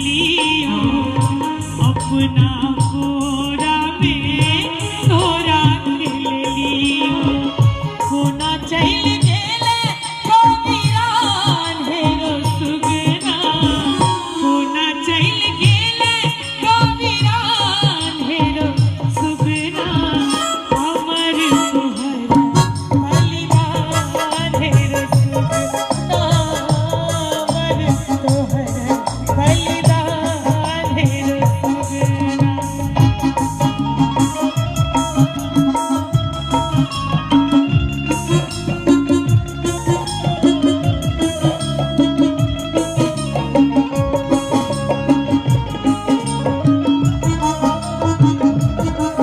लियौ, अपना कोरामे तोरा खेल लियौ। कोना चलि गेलै कबीरान हेरो सुगना, कोना चलि गेलै कबीरान हेरो सुगना, अमर तोहर बलिदान हेरो सुगना, अमर तोहर बलिदान हेरो सुगना।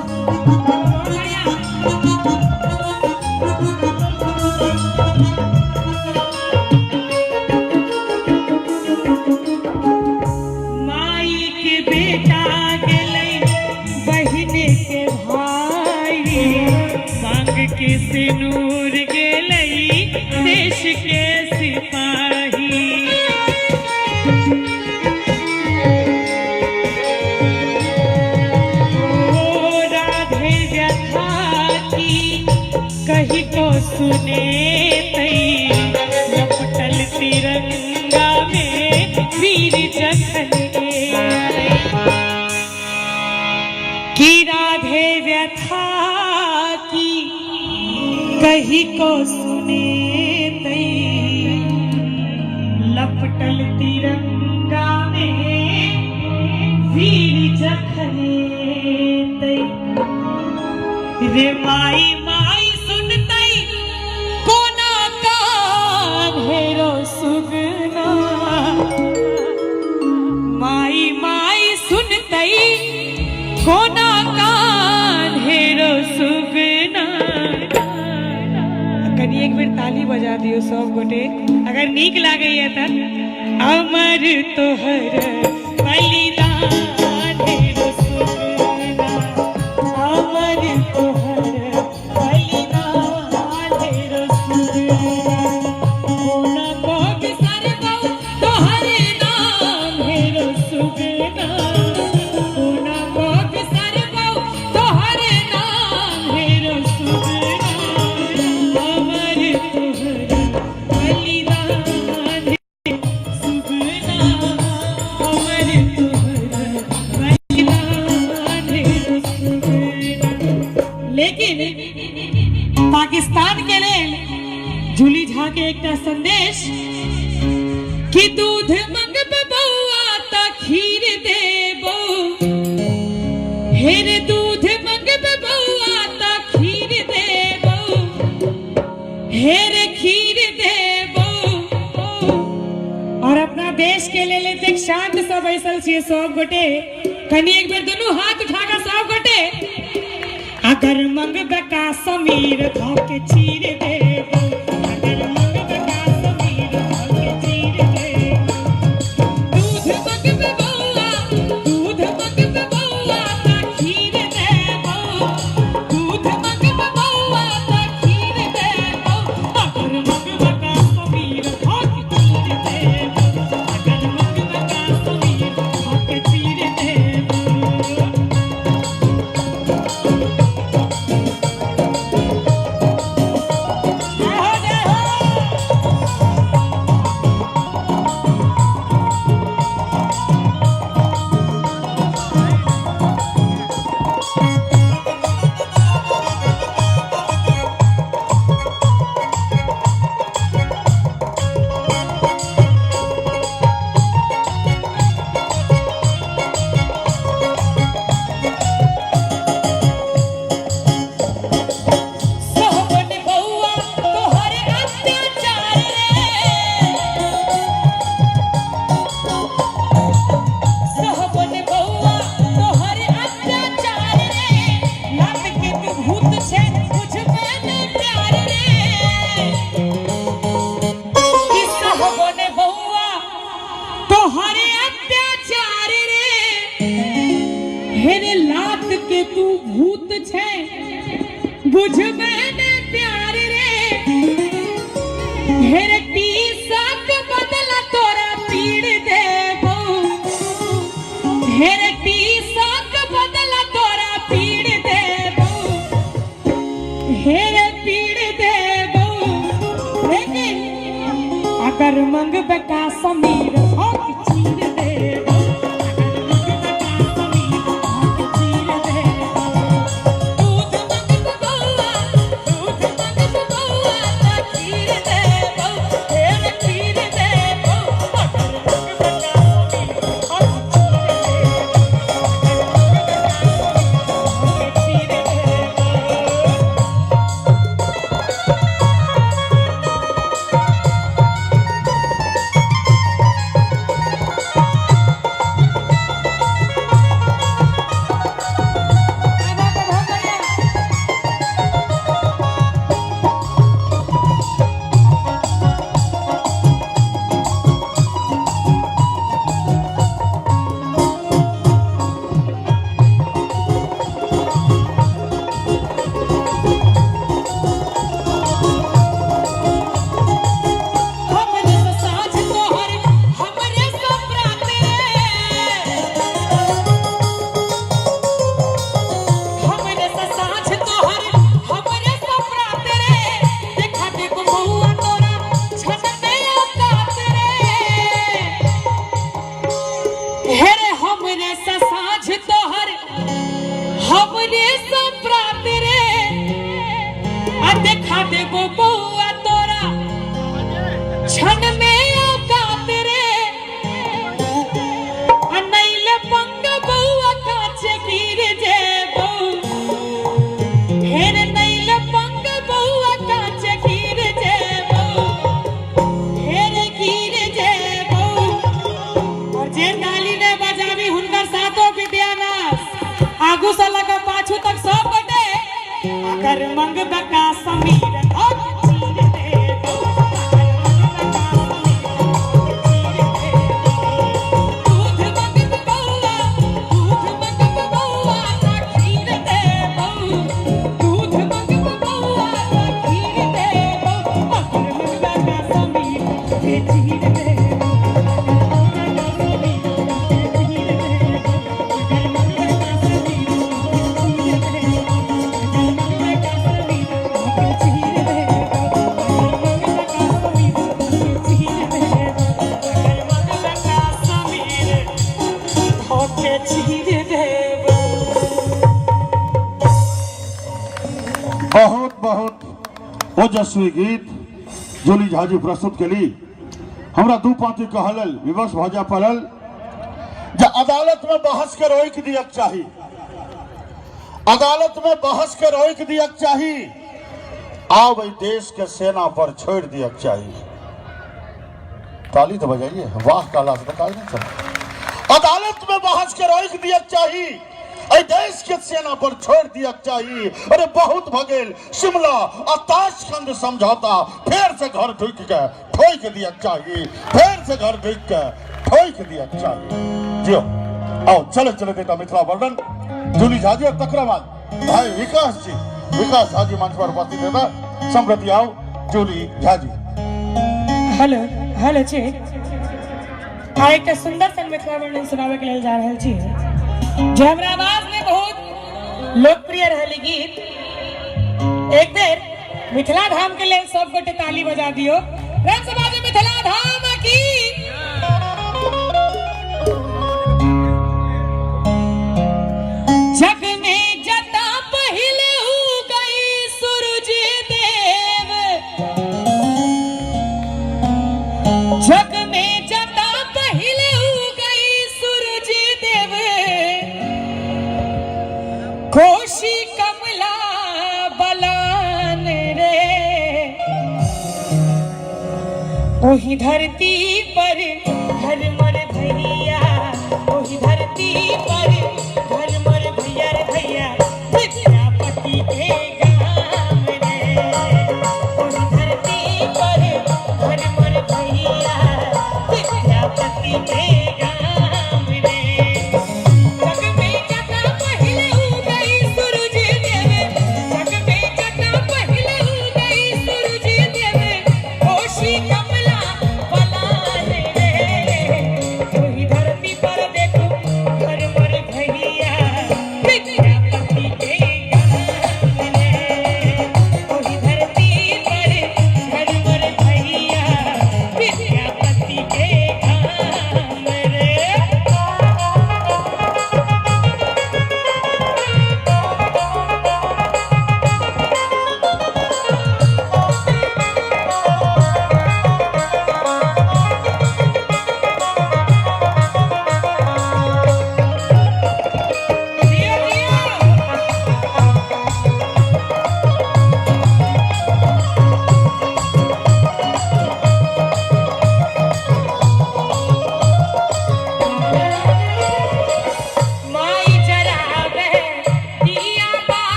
बहुत बढ़िया। माई के बेटा गेलै, बहिन के भाई, मांग के सिनूर गेलै देश के सिपाही। ओ राधे व्यथा की कही को सुने तई, लपटल तिरंगा में वीर जखन आई। कि राधे व्यथा की कही को सुने तई, लपटल तिरंगा में वीर जखन तई। रे माई माई सुनतई कोना कान हेरो सुगना, माई माई सुनतई कोना कान हेरो सुगना। कनी एक बेर ताली बजा दियौ सब गोटे अगर नीक लागैया तऽ। अमर तोहर बलिदान हेरो सुगना, अमर तोहर बलिदान हेरो सुगना, कोना को बिसरबौ तोहर नाम हेरो सुगना, कोना को बिसरबौ तोहर नाम हेरो सुगना, अमर तोहर बलिदान सुगना, अमर तोहर बलिदान हेरो सुगना। लेकिन पाकिस्तान के लेल जूली झा के एकटा संदेश कि दूध मंगबे बौआ त खीर देबो, हेर दूध मंगबे बौआ त खीर देबो, हेर खीर देबो। और अपना देश के लेल एतेक शांत सँ बैसल छियै सब गोटे, कनी एक बेर दुनू हाथ उठा कऽ सब गोटे, अगर मंगबे काश्मीर धऽ के चीर देबो, अगर मंगबे काश्मीर धऽ के चीर देबो। दूध मंगबे बौआ, दूध मंगबे बौआ त खीर देबो, दूध मंगबे बौआ त खीर देबो, अगर मंगबे काश्मीर धऽ के चीर देबो, अगर मंगबे काश्मीर धऽ के चीर देबो। जय हो, जय हो। सोहबन बौआ तोहर अत्याचार रे, सोहबन बौआ तोहर अत्याचार रे, लात के तू भूत छै बुझबे ने प्यार रे। कि सोहबन बौआ तोहर अत्याचार रे, हेरे लात के तू भूत छै बुझबे ने प्यार रे, हेरे टीसक बदला तोरा पीड़ देबो। अगर मंगबे का समीर हक चीर देबो, अगर मंगबे का समीर हक चीर देबो। दूध मंगबे बौआ, दूध मंगबे बौआ त खीर देबो, फेर खीर देबो, अगर मंगबे का समीर हक चीर देबो, अगर मंगबे का समीर हक चीर देबो। हमरे से साँझ तोहर, हमरे से प्रात रे। हमरे से साँझ तोहर, हमरे से प्रात रे। देखा देखो बउआ तोरा छन में औकात रे। हे रे हमरे से साँझ तोहर, हमरे से प्रात रे। आ देखा देबो बउआ तोरा क्षण में औकात रे। आ नैले पंग बउआ काचे गिर जेबौ, हेर नैले पंग बउआ काचे गिर जेबौ, हेर गिर जेबौ। और जे ताली ने बजाबी हुनकर सातो विद्यानाश, आगू से लगा पाछू तक सब बटे। अगर मंगबे का समीर हक चीर देबौ, अगर मंगबे का समीर हक चीर देबौ। दूध मंगबे बौआ, दूध मंगबे बौआ त खीर देबौ, दूध मंगबे बौआ त खीर देबौ, अगर मंगबे का समीर के चीर देबौ, अगर मंगबे का समीर के चीर देबौ, अगर मंगबे का समीर के चीर देबौ, अगर मंगबे का समीर के चीर देबौ, अगर मंगबे का समीर के चीर देबौ, अगर मंगबे का समीर धोके चीर देबौ। बहुत बहुत ओजस्वी गीत जूली झा जी प्रस्तुत केली। हमरा दू पाँति कहलल विवश भऽ जाय पड़ल जे अदालत में बहस के रोकि दियक चाही, अदालत में बहस के रोकि दियक चाही, आब एहि देश के सेना पर छोड़ि दियक चाही। ताली तो बजाइए, वाह काला से तो काज नहीं चला। अदालत में बहस के रोकि दियक चाही, एहि देश के सेना पर छोड़ दियक चाही। अरे बहुत भगेल शिमला आ ताशकंद समझौता, फेर से घर ढुकि के ठोकि दियक चाही, फेर से घर ढुकि के ठोकि दियक चाही। जियो आओ चले चले बेटा मिथिला वर्णन जूली झा जी और तकरा बाद भाई विकास जी, विकास झा जी मंच पर उपस्थित हेता। सम्प्रति आओ जूली झा जी। हेलो हेलो छी, आ एकटा सुंदर सन मिथिला वर्णन सुनावे के लेल जा रहल छी, जे हमरा आवाज में बहुत लोकप्रिय रहल ई गीत। एक बेर मिथिला धाम के लेल सब गोटे ताली बजा दियो। प्रेम से बाजू मिथिला धाम की। जग में जता पहले उगई सूरज देव, जग में जता पहले उगई सूरज देव, कोशी कमला बलान रे, ओही धरती पर घर मोर भैया, ओही धरती पर घर मोर भैया रे भैया, विद्यापति के गाम रे, ओही धरती पर घर मोर भैया, विद्यापति के गाम रे। जग में जता पहले उगई सूरज देव, जग में जता पहले उगई सूरज देव, कोशी कमला बलान रे, ओही धरती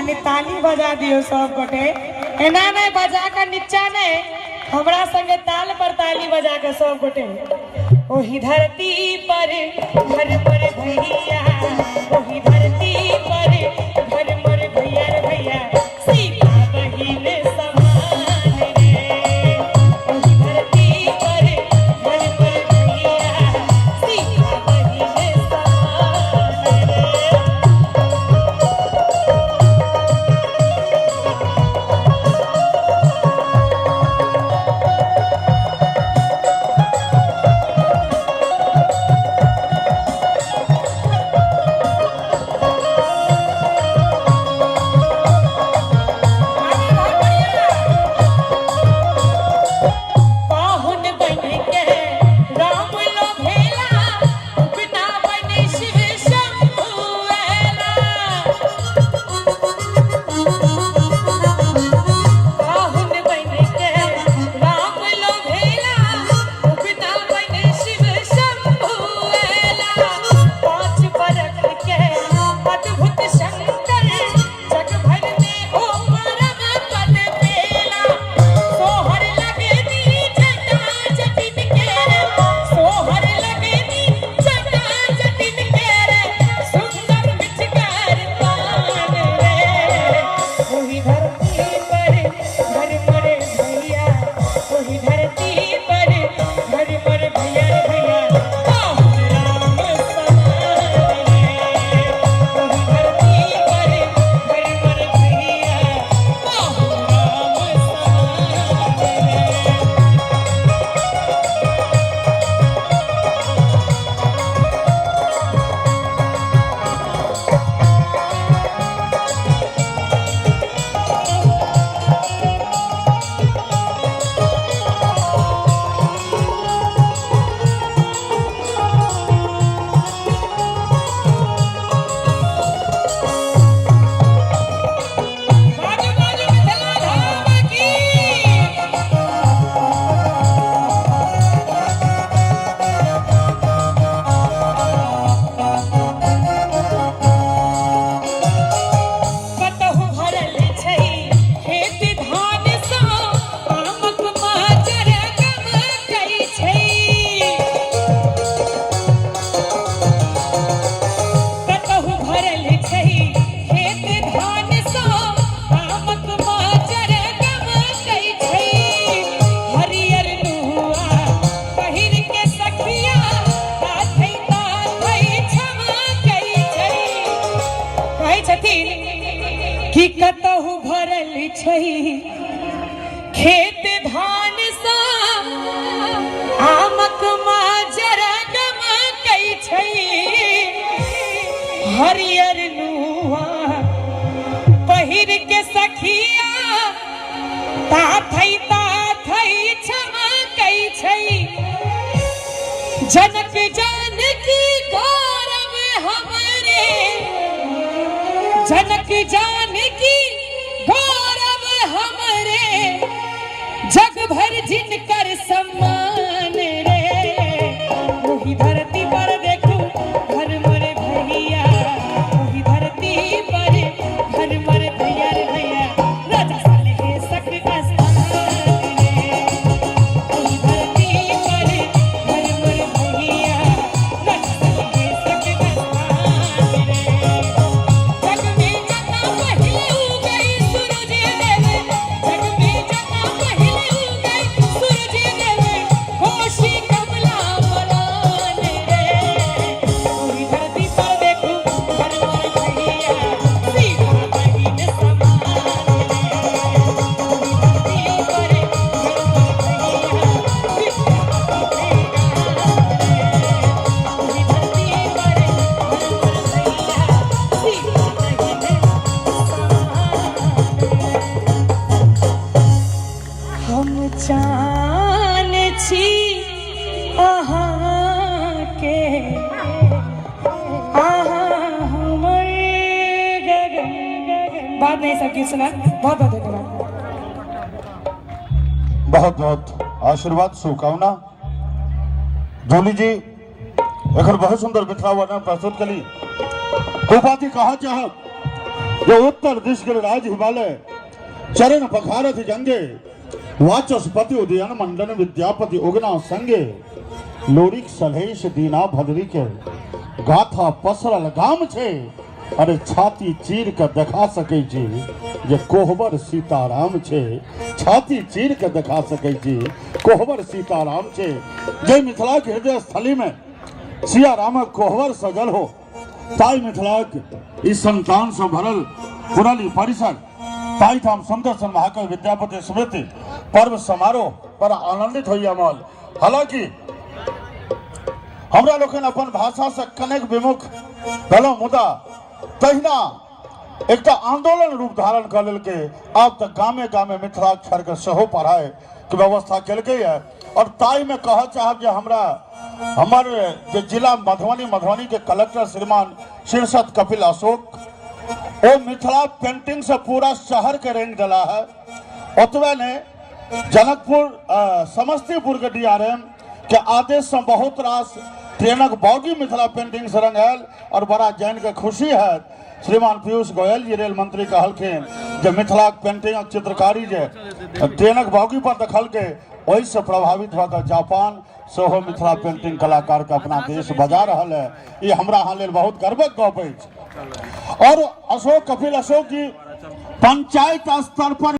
कनि ताली बजा दियो सब गोटे। एना नहीं बजा के नीचा नहीं, हमरा संगे ताल पर ताली बजा के सब गोटे। ओही धरती पर घर पर भैया, ओही धरती पर घर पर भैया रे भैया, सीता बहिन समान रे। ओही धरती पर घर पर भैया, सीता बहिन समान रे। पाहुन बन के राम लोभेला, बिना बन शिव शंभु एला। पाहुन बन के राम लोभेला, बिना बन शिव शंभु एला। 5 बरख के अद्भुत शंकर, जग भर में ओ परम पद पेला। सोहर लगनी जटा जटिन के रे, सोहर लगनी जटा जटिन के रे, सुंदर बिचकार तान रे। ओही धरती पर घर पर भैया, ओही धरती पर घर पर भैया रे भैया, पाहुन राम समान रे। ओही धरती पर घर पर भैया, पाहुन राम समान रे। बाजू बाजू मिथिला धाम की। कतहु भरल छै खेत धान सँ, आमक माजर गमकै छै। कतहु भरल छै खेत धान सँ, आमक माजर गमकै छै। हरियर नुआ पहिर के सखिया, ताथै ताथै छमकै छै। कहै छथिन कि कतहु भरल छै खेत धान सँ, आमक माजर गमकै छै। हरियर नुआ पहिर के सखिया, ताथै ताथै छमकै छै। जनक जानकी गौरव हमरे, जनक जानकी गौरव हमरे, जग भर जिनकर सम्मान रे। ओही धरती पर देखू घर मोर भैया, ओही धरती पर घर मोर भैया रे भैया, राजा सलहेशक स्थान रे। ओही धरती पर घर मोर भैया, राजा सलहेशक स्थान रे। जग में जता पहिले उगई सूरज देव, जग में जता पहिले उगई सूरज देव, कोशी कमला बलान रे। ओही धरती पर देखू घर मोर भैया, सीता बहिन समान रे। ओही धरती पर घर मोर भैया, विद्यापति के गान रे। ओही धरती पर घर मोर भैया, सीता बहिन समान रे। हम चान छी अहाँके, अहाँ हमर गगन। बाद में सब गीत सुना। बहुत बहुत धन्यवाद। बहुत बहुत आशीर्वाद शुभकामना। जोली जी एखन बहुत सुंदर मिथिला वर्णन प्रस्तुत कली। उपाधि कहाँ चाहब? जो उत्तर दिश गिरिराज हिमालय चरण पखारथ गंगे, वाचस्पति उदयन मंडन विद्यापति उगना संगे, लोरिक सलहेश दीना भद्री के गाथा पसरल गाम छे। अरे छाती चीर के देखा सकै छी जे कोहबर सीताराम छे, छाती चीर के देखा सकै छी कोहबर सीताराम छे। जे मिथिला के हृदय स्थली में सिया रामक कोहबर सजल हो, ताहि मिथिलाक ई संतान से भरल पुरल ई परिसर, ताहि ठाम सुंदर सन महाकवि विद्यापति स्मृति पर्व समारोह पर आनंदित होइए मन। हालांकि हमरा लोकनि अपन भाषा से कनेक विमुख भेलहुँ, मुदा तहिना एकटा आंदोलन रूप धारण कऽ लेलकै। आब तऽ गामे गामे मिथिलाक्षर के सेहो पढ़ाइ के व्यवस्था केलकैए। और ताहिमे कहऽ चाहब जे हमरा हमर जे जिला मधुबनी, मधुबनी के कलेक्टर श्रीमान शीर्षत कपिल अशोक, ओ मिथिला पेंटिंग से पूरा शहर के रंग दिला है। ओतबे नहीं, जनकपुर समस्तीपुर के डीआरएम के आदेश से बहुत रास ट्रेनक बॉगी मिथिला पेंटिंग से रंगायल और बड़ा जान के खुशी है। श्रीमान पीयूष गोयल जी रेल मंत्री कहलखिन जे मिथिला पेंटिंग चित्रकारी जे ट्रेनक बॉगी पर देखलकै, ओहिसँ प्रभावित भऽ कऽ जापान सेहो मिथिला पेंटिंग कलाकार के अपना देश बजा रहल है। ई हमरा अहाँ लेल बहुत गर्वक गप अछि। और अशोक कपिल अशोक जी पंचायत स्तर पर